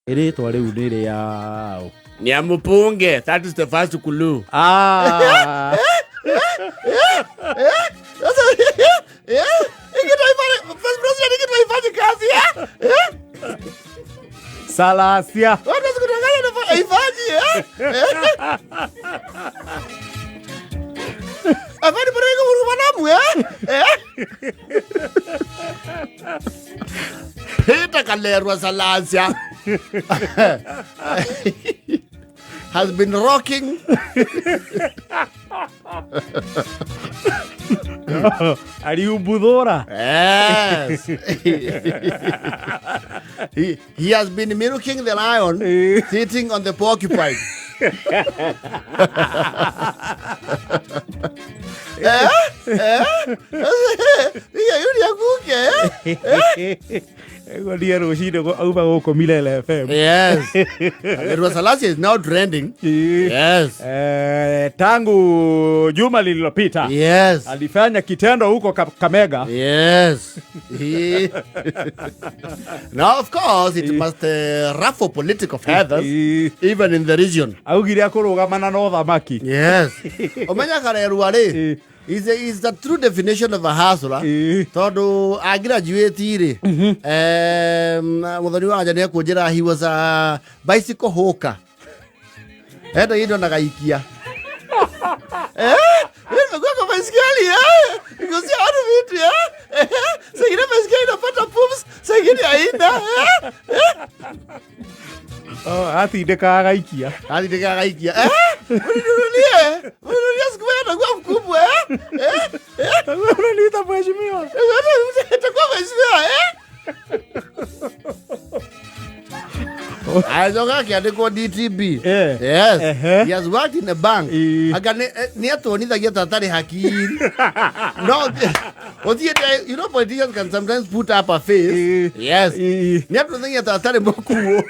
Rĩtwa rĩu nĩ rĩaũ? Ni amupunge. That is the first clue. Ah. Sasa First president hiki haifanyi kazi eh? Eh? Salasia. Watu wasikudanganye haifanyi eh? Eh? Afani bora iko mwanadamu eh? Eh? Peter Kalerwa Salasya has been rocking Aliumbuthũra. Yes. He has been milking the lion sitting on the porcupine. Eh? Eh? Iya, yule akuke, eh? Godia rũcinĩ auma gũkũ Milele FM. Yes. Kalerwa Salasya is now trending. Yes. Tangu juma lililopita. Yes. Alifanya kitendo huko Kamega. Yes. Now, of course, it must ruffle political feathers, even in the region. Augire akũrũgamana na ũthamaki. Yes. Omenya Kalerwa rĩ, is the true definition of a hustler. Tondu agraduate rĩ, muthoni wa anja nĩekũnjĩra he was a bicycle hawker. Enda indo na gaikia. Nimekuwa kwa baiskeli, eh? Nikusia watu vitu, eh? Saa ingine baiskeli inapata pumps, saa ingine haina, eh? Oh, atindĩkaga gaikia. Atindĩkaga gaikia. Mninunulie. Mninunulie siku moja nitakuwa mkubwa, eh? Unaniita mheshimiwa. Nitakuwa mheshimiwa, eh? Ajoka akĩandĩkwo DTB. Yes. He has worked in a bank. Anga nĩ atuonithagia ta atarĩ hakiri. No, ũthiĩte, you know, politicians can sometimes put up a face. Yes. Nĩ atuonithagia ta atarĩ mũkuo.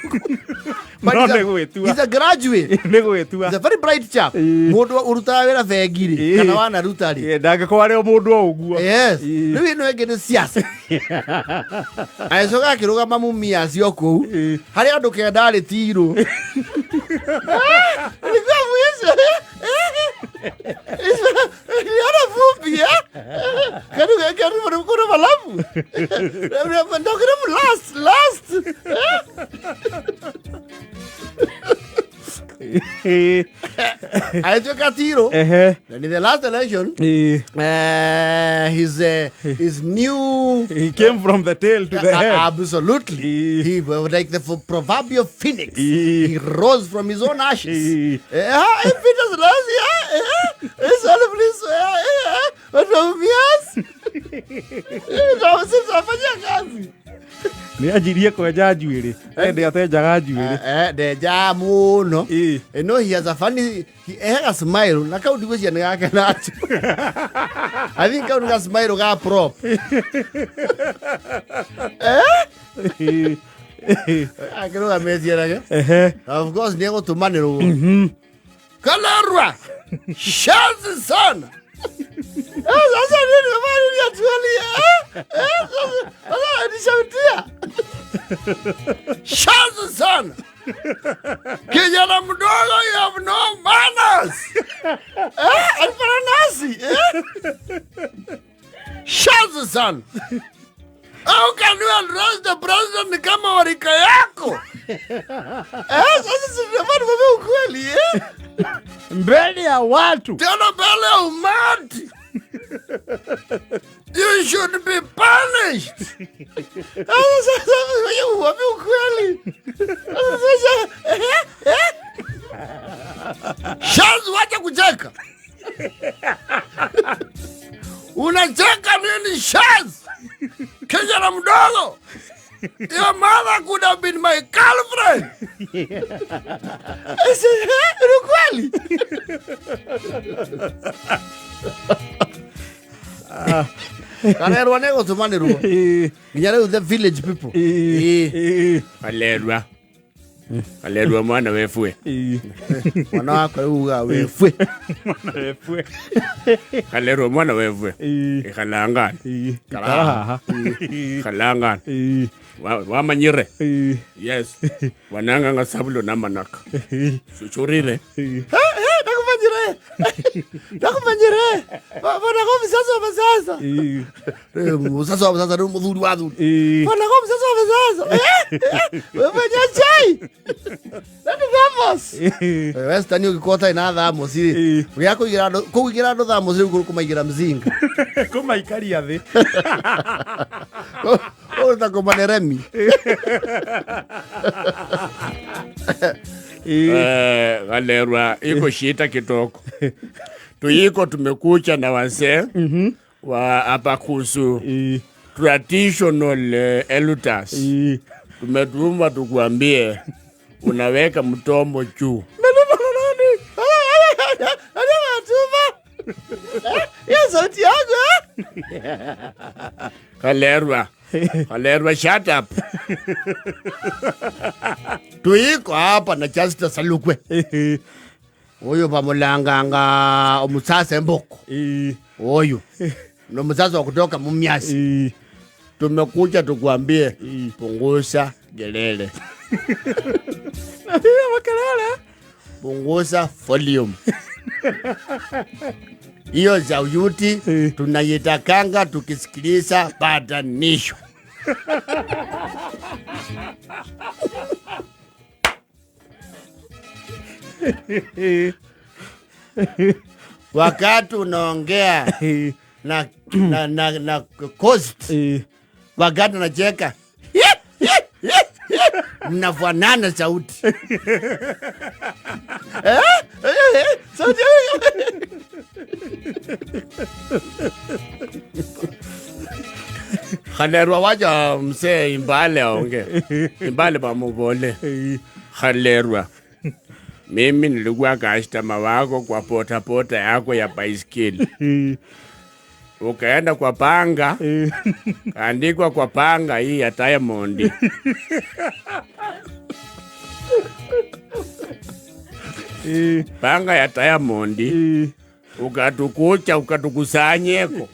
But No, nĩ gwĩtua. he's a graduate. Nĩ gwĩtua. He's a very bright chap. Mũndũ ũrutaga wĩra bengi rĩ, kana wanaruta rĩ. Ndangĩkorwo arĩ o mũndũ o ũguo. Yes. Rĩu ĩno ĩngĩ nĩ siasa. Agĩcoka akĩrũgama Mumias o kũu. Harĩ andũ kenda arĩ tirũ. Ilikuwa mwisho. Niliona vumbi, eh? Karibu, karibu, kuna malabu. Ndio karibu last, last. Agĩtuĩka tirũ. And in the last election, his new... He came from the tail to the head. Absolutely. He was like the proverbial phoenix. He rose from his own ashes. Peter Salasya, it's all of this, what of us? Sisi kazi. Nĩ anjirie kwenja njuĩrĩ. Ende atenjaga njuĩrĩ. Ndenja mũno. No, he has a funny, he has a smile. Na kau ndigwĩciria nĩ gake nacho. I think kau nĩ ga smile ga prop. Akĩrũga meciarage. Of course nĩ egũtũmanĩrwo. Kalerwa! Shanzi sana! Sasa nini mama nini atualie? Sasa nishautia. Shanzi sana! Kijana mdogo, you have no manners. Alifanya nasi. Shanzi sana! How can you address the president kama warika yako? Sasa si tunafaa tukwambie ukweli, eh? Mbele ya watu. Tena mbele ya umati. You should be punished. Sasa, sasa, uambie ukweli. Sasa, sasa, Shanzi, wacha kucheka. Unacheka nini, Shanzi? Kijana mdogo. Your mother could have been my girlfriend. Ni kweli? Kalerwa nĩ gũtũmanĩrwo. Nginya rĩu the village people. Kalerwa. Kalerwa mwana wefwe. Mwana wakwa uga wefwe. Mwana wefwe. Kalerwa mwana wefwe. Ikhalangana. Karaha. Ikhalangana. Wamanyire. Yes. Wananga ngasabulo namanaka. Suchurire. Nakumanyire. Nakumanyire. Bana ko msasa wa sasa. Msasa wa sasa ni mudhuri wa dhuri. Bana ko msasa wa sasa. Wewe chai. Nani thamos. Western ukikota ina thamos iri. Yako igira kuigira ndo thamos iri kumaigira mzinga. Kumaikaria thi. Ota komaneremi. Galerwa iko shita kitoko. Tuiko tumekucha na wazee wa hapa kuhusu traditional elders. Tumetumwa tukuambie unaweka mtomo juu. Sauti yangu. Kalerwa. Kalerwa, shut up. Tuiko hapa na Justice Salukwe. Oyo pamulanganga omusasa mboko. Oyo. No musasa wa kutoka Mumias. Tumekuja tukuambie punguza gelele. Punguza volume. Hiyo sauti tunaitakanga tukisikiliza patanisho. Wakati unaongea na coast, wakati unacheka mnafanana sauti. Sauti. Khalerwa waja msee Imbale aonge. Imbale bamubole. Khalerwa. Mimi nilikuwa customer wako kwa pota pota yako ya baiskeli. Ukaenda kwa panga, kaandikwa kwa panga hii ya Diamond. Panga ya Diamond. Ukatukucha, ukatukusanyeko.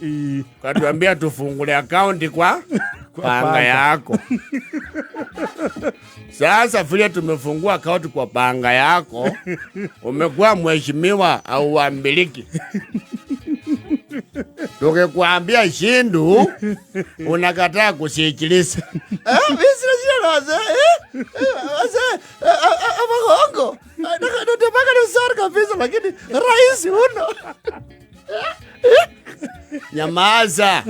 Ukatuambia tufungule akaunti kwa panga yako. Sasa vile tumefungua akaunti kwa panga yako, umekuwa mheshimiwa au wamiliki. Tukikuambia shindu, unakataa kusikiliza. Mimi sina shida na wazee. Wazee, amagongo. Nataka ni sorry kabisa lakini rais uno. Nyamaza.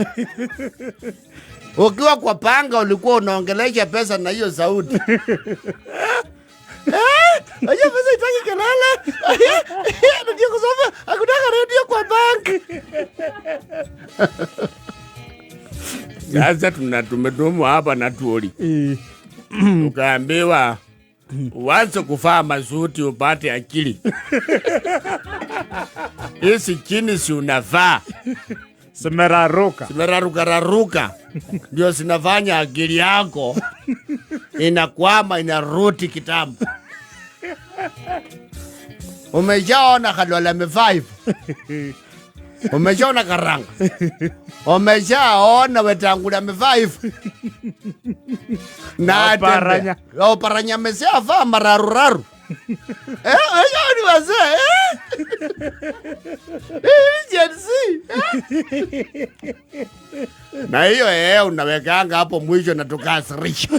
Ukiwa kwa panga ulikuwa unaongelesha pesa na hiyo sauti. Hiyo pesa itaki kelele. Ndio kusema hakutaka radio kwa bank. Sasa tumedumu hapa na tuoli. Tukaambiwa uanze kuvaa masuti upate akili. Hizi chini si unavaa. Simeraruka. Simeraruka. Ndio zinafanya akili yako inakwama, inaruti kitambo. Umeshaona Khalwala amevaa hivyo. Umeshaona Karanga. Umeshaona Wetangula amevaa hivyo. Na Oparanya. Oparanya ameshavaa mararuraru. Ni wazee. Gen Z. Na hiyo unawekanga hapo mwisho na tukasirisha.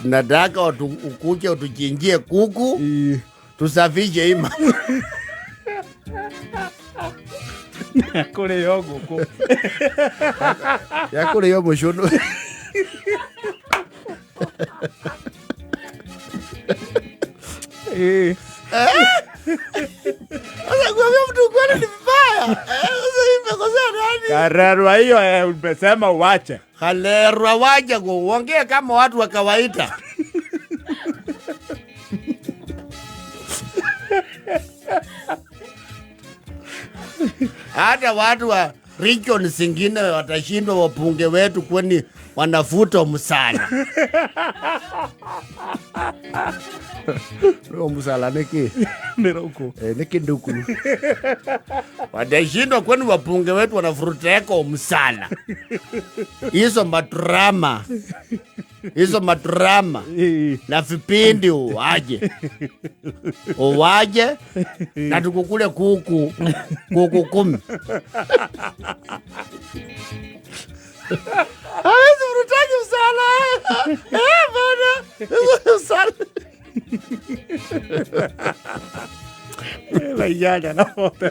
Nataka ukuje utuchinjie kuku, tusafishe ima. Kule yogo ku. Ya kule yogo shono. Sasa kuambia mtu kweli ni vibaya. Sasa imekosea nani? Karerwa hiyo umesema uache. Kalerwa waje kuongea kama watu wa kawaida. Hata watu Region zingine watashindwa wabunge wetu kwani wanavuta msala. Huo msala niki Nä rå niki nduku. Watashindwa kwani wabunge wetu wanavuruteka msala. Hizo madrama. Hizo madrama na vipindi uwaje uwaje na tukukule kuku kuku 10. Hawezi mrutaki msala. Eh, bana. Msala. Laijanya na bote.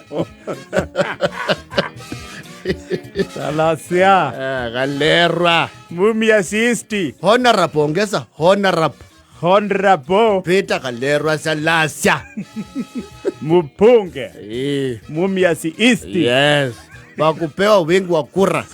Salasia. Eh, Galerwa. Mumias East. Honorable, ongeza honorable. Honorable Peter Galerwa Salasya. Mupunge. Eh, Mumias East. yes. Wakupewa wingi wa kura.